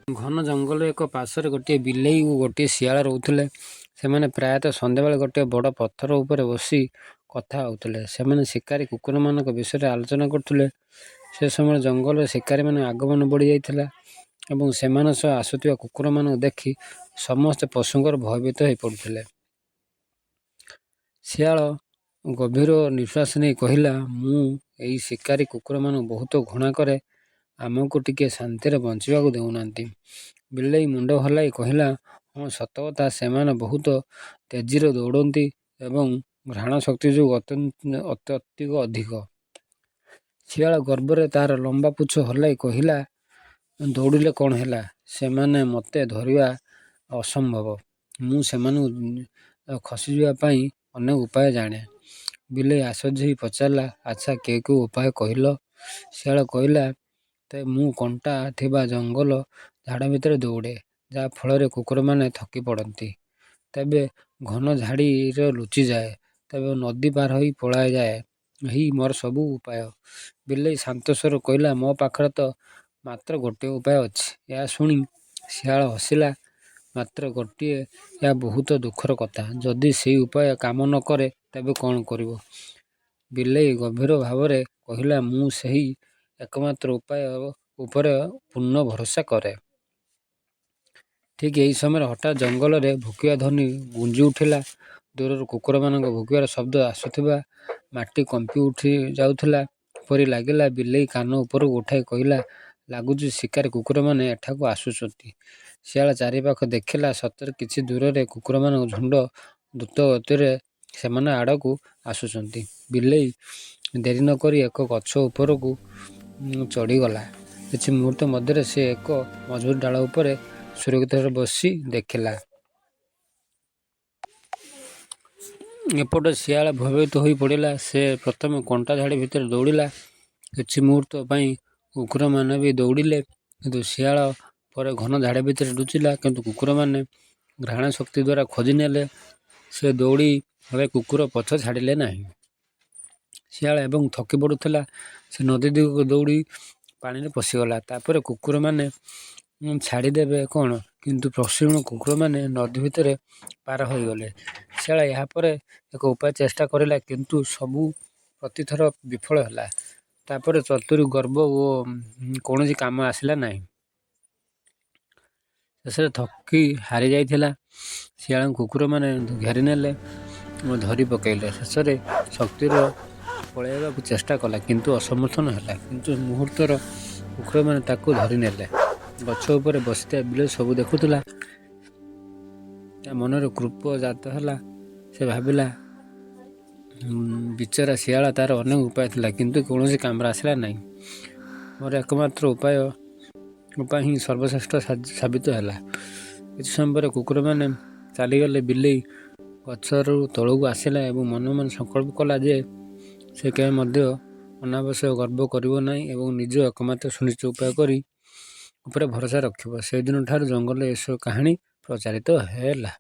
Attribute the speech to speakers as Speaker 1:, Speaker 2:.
Speaker 1: ଘନ ଜଙ୍ଗଲର ଏକ ପାର୍ଶ୍ୱରେ ଗୋଟିଏ ବିଲେଇ ଓ ଗୋଟିଏ ଶିଆଳ ରହୁଥିଲେ। ସେମାନେ ପ୍ରାୟତଃ ସନ୍ଧ୍ୟାବେଳେ ଗୋଟିଏ ବଡ଼ ପଥର ଉପରେ ବସି କଥା ହେଉଥିଲେ। ସେମାନେ ଶିକାରୀ କୁକୁରମାନଙ୍କ ବିଷୟରେ ଆଲୋଚନା କରୁଥିଲେ। ସେ ସମୟରେ ଜଙ୍ଗଲରେ ଶିକାରୀମାନଙ୍କ ଆଗମନ ବଢ଼ିଯାଇଥିଲା ଏବଂ ସେମାନଙ୍କ ସହ ଆସୁଥିବା କୁକୁରମାନଙ୍କୁ ଦେଖି ସମସ୍ତ ପଶୁଙ୍କର ଭୟଭୀତ ହୋଇପଡ଼ୁଥିଲେ। ଶିଆଳ ଗଭୀର ନିଃଶ୍ୱାସ ନେଇ କହିଲା, "ମୁଁ ଏହି ଶିକାରୀ କୁକୁରମାନଙ୍କୁ ବହୁତ ଘୃଣା କରେ। ଆମକୁ ଟିକିଏ ଶାନ୍ତିରେ ବଞ୍ଚିବାକୁ ଦେଉନାହାନ୍ତି।" ବିଲେଇ ମୁଣ୍ଡ ହଲାଇ କହିଲା, "ହଁ, ସତ କଥା। ସେମାନେ ବହୁତ ତେଜିରେ ଦୌଡ଼ନ୍ତି ଏବଂ ଘ୍ରାଣ ଶକ୍ତି ଅତ୍ୟଧିକ।" ଶିଆଳ ଗର୍ବରେ ତା'ର ଲମ୍ବା ପୁଚ୍ଛ ହଲାଇ କହିଲା, "ଦୌଡ଼ିଲେ କ'ଣ ହେଲା, ସେମାନେ ମୋତେ ଧରିବା ଅସମ୍ଭବ। ମୁଁ ସେମାନଙ୍କୁ ଖସିଯିବା ପାଇଁ ଅନେକ ଉପାୟ ଜାଣେ।" ବିଲେଇ ଆଶ୍ଚର୍ଯ୍ୟ ହୋଇ ପଚାରିଲା, "ଆଚ୍ଛା, କେଉଁ କେଉଁ ଉପାୟ କହିଲ?" ଶିଆଳ କହିଲା, "ତେବେ ମୁଁ କଣ୍ଟା ଥିବା ଜଙ୍ଗଲ ଝାଡ଼ ଭିତରେ ଦୌଡ଼େ, ଯାହା ଫଳରେ କୁକୁରମାନେ ଥକି ପଡ଼ନ୍ତି। ତେବେ ଘନ ଝାଡ଼ିରେ ଲୁଚିଯାଏ। ତେବେ ନଦୀ ପାର ହୋଇ ପଳାଇଯାଏ। ଏହି ମୋର ସବୁ ଉପାୟ।" ବିଲେଇ ଶାନ୍ତ ସ୍ୱରରେ କହିଲା, "ମୋ ପାଖରେ ତ ମାତ୍ର ଗୋଟିଏ ଉପାୟ ଅଛି।" ଏହା ଶୁଣି ଶିଆଳ ହସିଲା, "ମାତ୍ର ଗୋଟିଏ! ଏହା ବହୁତ ଦୁଃଖର କଥା। ଯଦି ସେହି ଉପାୟ କାମ ନ କରେ, ତେବେ କ'ଣ କରିବ?" ବିଲେଇ ଗମ୍ଭୀର ଭାବରେ କହିଲା, "ମୁଁ ସେହି ଏକମାତ୍ର ଉପାୟ ଉପରେ ପୂର୍ଣ୍ଣ ଭରସା କରେ।" ଠିକ୍ ଏହି ସମୟରେ ହଠାତ୍ ଜଙ୍ଗଲରେ ଭୁକିବା ଧ୍ୱନି ଗୁଞ୍ଜିଉଠିଲା। ଦୂରରୁ କୁକୁରମାନଙ୍କ ଭୁକିବାର ଶବ୍ଦ ଆସୁଥିଲା। ମାଟି କମ୍ପି ଯାଉଥିଲା ପରି ଲାଗିଲା। ବିଲେଇ କାନ ଉପରକୁ ଉଠାଇ କହିଲା, "ଲାଗୁଛି, ଶିକାରୀ କୁକୁରମାନେ ଏଠାକୁ ଆସୁଛନ୍ତି।" ଶିଆଳ ଚାରିପାଖ ଦେଖିଲା। ସତରେ କିଛି ଦୂରରେ କୁକୁରମାନଙ୍କ ଝୁଣ୍ଡ ଦ୍ରୁତ ଗତିରେ ସେମାନଙ୍କ ଆଡ଼କୁ ଆସୁଛନ୍ତି। ବିଲେଇ ଡେରି ନ କରି ଏକ ଗଛ ଉପରକୁ ଚଢ଼ିଗଲା। କିଛି ମୁହୂର୍ତ୍ତ ମଧ୍ୟରେ ସେ ଏକ ମଜବୁତ ଡାଳ ଉପରେ ସୁରକ୍ଷିତ ଭାବରେ ବସି ଦେଖିଲା। ଏପଟେ ଶିଆଳ ଭୟଭୀତ ହୋଇପଡ଼ିଲା। ସେ ପ୍ରଥମେ କଣ୍ଟା ଝାଡ଼ି ଭିତରେ ଦୌଡ଼ିଲା। କିଛି ମୁହୂର୍ତ୍ତ ପାଇଁ କୁକୁରମାନେ ବି ଦୌଡ଼ିଲେ, କିନ୍ତୁ ଶିଆଳ ପରେ ଘନ ଝାଡ଼ି ଭିତରେ ଲୁଚିଲା। କିନ୍ତୁ କୁକୁରମାନେ ଘ୍ରାଣ ଶକ୍ତି ଦ୍ୱାରା ଖୋଜିନେଲେ। ସେ ଦୌଡ଼ି ହେଲେ କୁକୁର ପଛ ଛାଡ଼ିଲେ ନାହିଁ। ଶିଆଳ ଏବଂ ଥକି ପଡ଼ୁଥିଲା। ସେ ନଦୀ ଦିଗକୁ ଦୌଡ଼ି ପାଣିରେ ପଶିଗଲା। ତା'ପରେ କୁକୁରମାନେ ଛାଡ଼ିଦେବେ କ'ଣ, କିନ୍ତୁ ପ୍ରଶିକ୍ଷିତ କୁକୁରମାନେ ନଦୀ ଭିତରେ ପାର ହୋଇଗଲେ। ଶିଆଳ ଏହାପରେ ଏକ ଉପାୟ ଚେଷ୍ଟା କରିଲା, କିନ୍ତୁ ସବୁ ପ୍ରତିଥର ବିଫଳ ହେଲା। ତା'ପରେ ଚତୁରୀ, ଗର୍ବ ଓ କୌଣସି କାମ ଆସିଲା ନାହିଁ। ଶେଷରେ ଥକି ହାରିଯାଇଥିଲା। ଶିଆଳକୁ କୁକୁରମାନେ ଘେରିନେଲେ ଓ ଧରି ପକାଇଲେ। ଶେଷରେ ଶକ୍ତିର ପଳାଇବାକୁ ଚେଷ୍ଟା କଲା, କିନ୍ତୁ ଅସମର୍ଥ ହେଲା। କିନ୍ତୁ ମୁହୂର୍ତ୍ତରେ କୁକୁରମାନେ ତାକୁ ଧରିନେଲେ। ଗଛ ଉପରେ ବସିଥିବା ବିଲେଇ ସବୁ ଦେଖୁଥିଲା। ତା' ମନରେ କୋପ ଜାତ ହେଲା। ସେ ଭାବିଲା, ବିଚରା ଶିଆଳ! ତା'ର ଅନେକ ଉପାୟ ଥିଲା, କିନ୍ତୁ କୌଣସି କାମରେ ଆସିଲା ନାହିଁ। ମୋର ଏକମାତ୍ର ଉପାୟ ହିଁ ସର୍ବଶ୍ରେଷ୍ଠ ସାବିତ ହେଲା। କିଛି ସମୟ ପରେ କୁକୁରମାନେ ଚାଲିଗଲେ। ବିଲେଇ ଗଛରୁ ତଳକୁ ଆସିଲା ଏବଂ ମନେ ମନେ ସଂକଳ୍ପ କଲା ଯେ ସେ କେବେ ମଧ୍ୟ ଅନାବଶ୍ୟକ ଗର୍ବ କରିବ ନାହିଁ ଏବଂ ନିଜ ଏକମାତ୍ର ସୁନିଶ୍ଚିତ ଉପାୟ ଉପରେ ଭରସା ରଖିବ। ସେହିଦିନଠାରୁ ଜଙ୍ଗଲରେ ଏହି କାହାଣୀ ପ୍ରଚାରିତ ହେଲା।